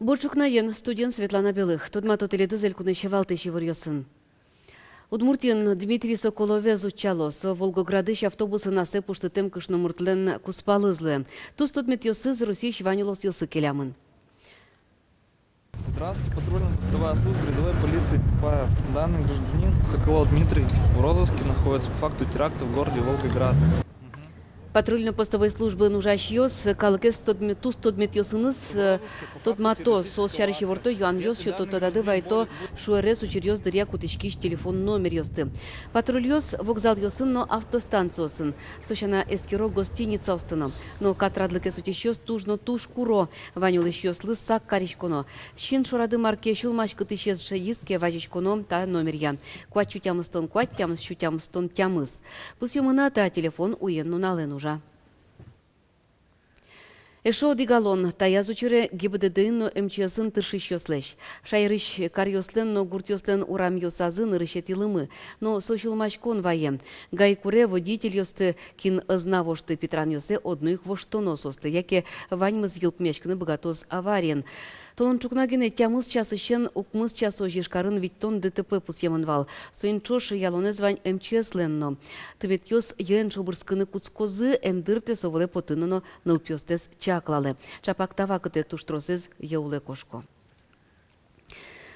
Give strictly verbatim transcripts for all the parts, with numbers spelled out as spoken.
Бур ӵукнаен, студиын Светлана Белых. Тодмато тӥледыз элькунысь валтӥсь иворъёсын. Удмуртиын Дмитрий Соколовез утчало. Со Волгоградысь автобусын ассэ пуштытэм кышномуртлэн кузпалыз луэ. Туж тодметъёсыз Россиысь вань улосъёсы келямын. Здравствуйте, патрульно-постовая служба рядовой полиции Сипаев. Данный гражданин Соколов Дмитрий в розыске находится по факту теракта в городе Волгоград. Патрульно-постовой службаын ужасьёс калыкез тодме-, туж тодметъёсыныз, э, тодмато, соос сярысь иворто, юанъёс сёто, тодады вайто шуэрес учыръёс дыръя кутӥськись телефон номеръёсты. Патрульёс вокзалъёсын но автостанциосын, со сяна эскеро гостиницаосты но. Но катрадлыкез утисьёс туж но туж куро, вань улӥсьёслы сак кариськоно. Син шорады мар ке сюлмаськытӥсез шедиз ке, вазиськоно та номеръя. Куать сю тямыстон куать, тямыс сю тямыстон тямыс. Пусъёмы на, та телефон уен-нуналэн ужа. Эшшо одӥг алон. Таяз учыре ГИБДД-ын но МЧС-ын тыршисьёслэсь. Шаерысь каръёслэн но гуртъёслэн урамъёсазы нырысетӥ лымы. Но со сюлмаськон вае. Гаи куре водительёсты, кин ӧз на вошты питранъёссэ, одно ик воштоно соосты, яке ваньмыз йылпумъяськыны быгатоз авариен. Толон ӵукна гинэ, тямыс часысен укмыс часозь, Ижкарын витьтон ДТП пусъемын вал. Соин ӵош ялонэз вань МЧС-лэн но. Тыметъёс йӧэн шобырскыны кутскозы, эн дыртэ со вылэ потыны но нылпиостэс чаклалэ. Чапак та вакытэ туж тросэз йӧ улэ кошко.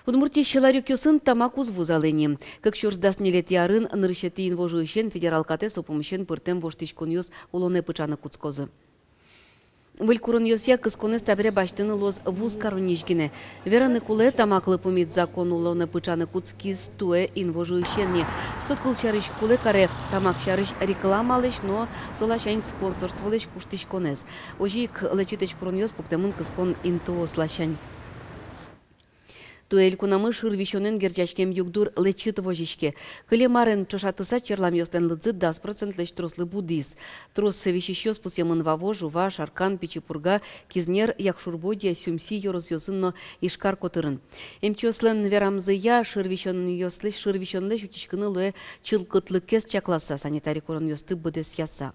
Удмуртиысь ларёкъёсын тамак уз вузалэ ни. Кык сюрс дас ньылетӥ арын нырысетӥ инвожоысен федерал катэ со пумысен пыртэм воштӥськонъёс улонэ пыӵаны кутскозы. Выль куронъёсъя, кысконэз табере басьтыны луоз вуз каронниысь гинэ. Вераны кулэ, тамаклы пумит закон улонэ пыӵаны кутскиз туэ инвожоысен ни. Со, кылсярысь, кулэ каре тамак сярысь рекламалэсь но со ласянь спонсорстволэсь куштӥськонэз. Озьы ик лэчытэсь куронъёс пуктэмын кыскон интыос ласянь. Туэ элькунамы шыр висёнэн герӟаськем югдур лэчыт возиське. Кылем арен ӵошатыса, черламъёслэн лыдзы дас процентлэсь трослы будӥз. Трос висисьёс пусъемын Вавож, Ува, Шаркан, Пичи Пурга, Кизнер, Якшур-Бӧдья, Сюмси ёросъёсын но Ижкар котырын. Эмчиослэн верамзыя, шыр висёнъёслэсь, шыр висёнлэсь утиськыны луэ чылкытлыкез чакласа, санитарий куронъёсты быдэсъяса.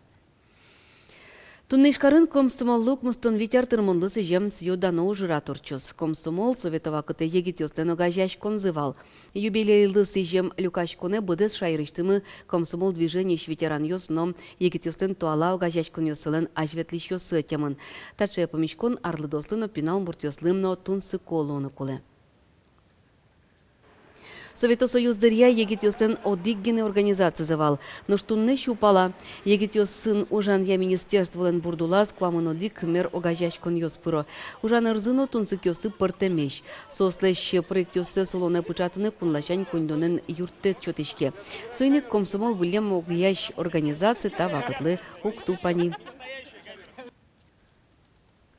Туннэ Ижкарын комсомоллы укмыстон вить ар тырмонлы сӥзем сӥё-дано ужрад ортчоз. Комсомол совето вакытэ егитъёслэн огазеяськонзы вал. Юбилейлы сӥзем люкаськонэ быдэс шаерысьтымы комсомол движениысь ветеранъёс но егитъёслэн туала огазеяськонъёссылэн азьветлӥсьёссы ӧтемын. Таӵе пумиськон арлыдоослы но, пинал муртъёслы но тунсыко луыны кулэ. Совето Союз дыръя егитъёслэн одӥг гинэ организацизы вал. Нош туннэ сю пала. Егитъёсын ужанъя министерстволэн бурд улаз куамын одӥг мер огазеяськонъёс пыро. Ужан ӧрзы но тунсыкъёссы пӧртэмесь. Соослэсь проектъёссэс улонэ пыӵатыны кун ласянь коньдонэн юрттэт сётӥське. Соин ик комсомол выллем огъясь организаци та вакытлы уг тупа ни.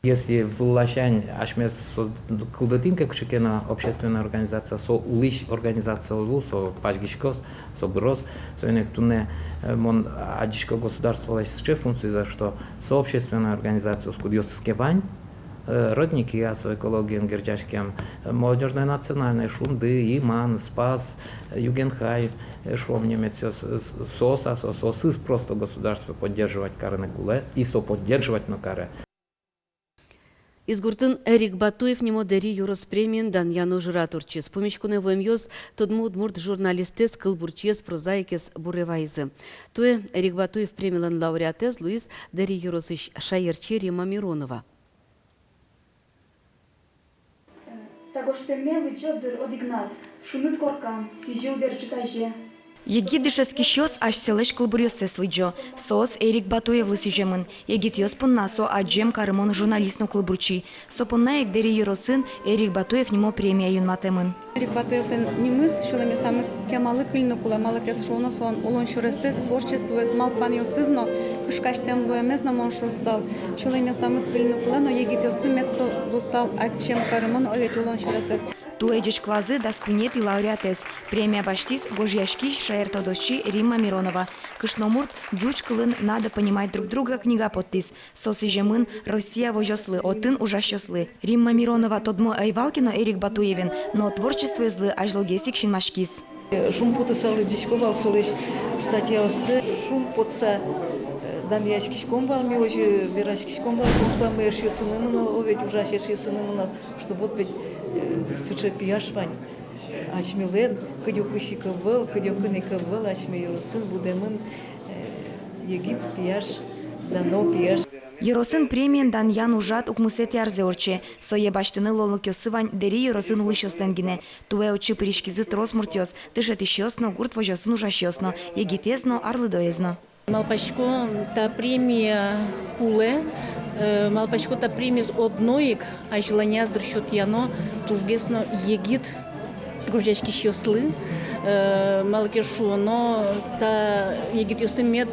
Если вылласянь асьмес соз-, кылдытӥм ке кыӵе ке но общественной организация, со улӥсь организация луоз, со пазьгиськоз, со быроз. Соин ик туннэ, э, мон адӟисько государстволэсь сыӵе функцизэ, что со общественной организациос, кудъёсыз ке вань, э, «Родники», а со экологиен герӟаськем, э, «Молодёжная национальная», «Шунды», «Иман», «Спас», э, «Югенхай», э, шуом немецъёс, э, соос, а со, соосыз просто государство поддерживать карыны кулэ, и со поддерживать но каре. Изгуртын Эрик Батуев нимо Дэри ёрос премиен данъян ужрад ортчиз. Пумиськонэ вуэмъёс тодмо удмурт журналистэз, кылбурчиез, прозаикез буре вайизы. Туэ Эрик Батуев премилэн лауреатэз луиз Дэри ёросысь шаерчи Римма Миронова. Та гожтэмме лыдӟод, дыр, одӥгнад, «Шуныт коркам», сӥзьыл бер ӝытазе. Егит дышетскисьёс асьсэлэсь кылбуръёссэс лыдӟо. Соос Эрик Батуевлы сӥземын. Егитъёс понна со адӟем карымон журналист но кылбурчи. Со понна ик Дэри ёросын Эрик Батуев нимо премия юнматэмын. Эрик Батуевлэн нимыз сюлэмъёсамы кемалы кыльыны кулэ, малы ке шуоно солэн улон сюресэз, творчествоез, малпанъёсыз но, кышкасьтэм луэмез но, мон шуысал, сюлэмъёсамы кыльыны кулэ но егитъёслы мед со луысал адӟем карымон, о ведь, улон сюресэз. Туэ ӟечкылазы дас куинетӥ лауреатэз. Премия басьтӥз гожъяськись шаертодосчи Римма Миронова. Кышномурт ӟуч кылын «Надо понимать друг друга» книга поттӥз. Со сӥземын Россия возёслы, отын ужасьёслы. Римма Миронова тодмо ӧй вал ке но Эрик Батуевен, но творчествоезлы азьлогес ик синмаськиз. Шумпотыса лыдӟисько вал солэсь статьяоссэ, шумпотыса, э, Данъяськиськом вал ми, озьы вераськиськом вал куспамы эшъёсынымы но, о, ведь ужась эшъёсынымы но, что вот ведь, э, сыӵе пияш вань. Асьмелэн кыдёкысь ик ӧвӧл, кыдёкын ик ӧвӧл асьме ёросын будэмын, э, егит пияш, дано пияш. Ёросын премиен данъян ужрад укмысэтӥ арзэ ортче. Сое басьтыны луонлыкъёссы вань Дэри ёросын улӥсьёслэн гинэ. Туэ отчы пыриськизы трос муртъёс, дышетӥсьёс но, гурт возёсын ужасьёс но, егитэз но, арлыдоез но. Малпасько, та премия кулэ, э, малпасько, та премиез одно ик азьланяз, дыр, сётъяно тужгес но егит гожъяськисьёслы, э, малы ке шуоно, та егитъёсты мед,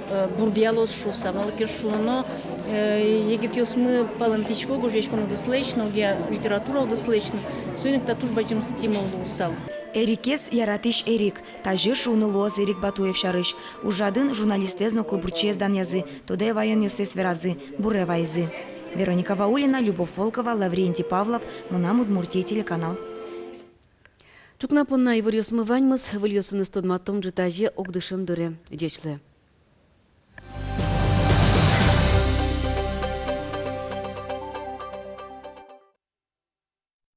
э, бурдъялоз шуыса, малы ке шуоно, э, егитъёсмы палэнтӥсько гожъяськон удыслэсь но, огъя литература удыслэсь но, соин ик та туж бадӟым стимул луысал. Эрикез яратӥсь эрик. Тазьы шуыны луоз Эрик Батуев сярысь. Ужрадын журналистэз но, кылбурчиез данъязы, тодэ ваёнъёссэс веразы, буре вайизы. Вероника Ваулина, Любовь Волкова, Лаврентий Павлов, «Мынам Удмуртие» телеканал. Ӵукна понна иворъёсмы ваньмыз. Выльёсыныз тодматом ӝытазе огдышем дыре. Ӟеч луэ.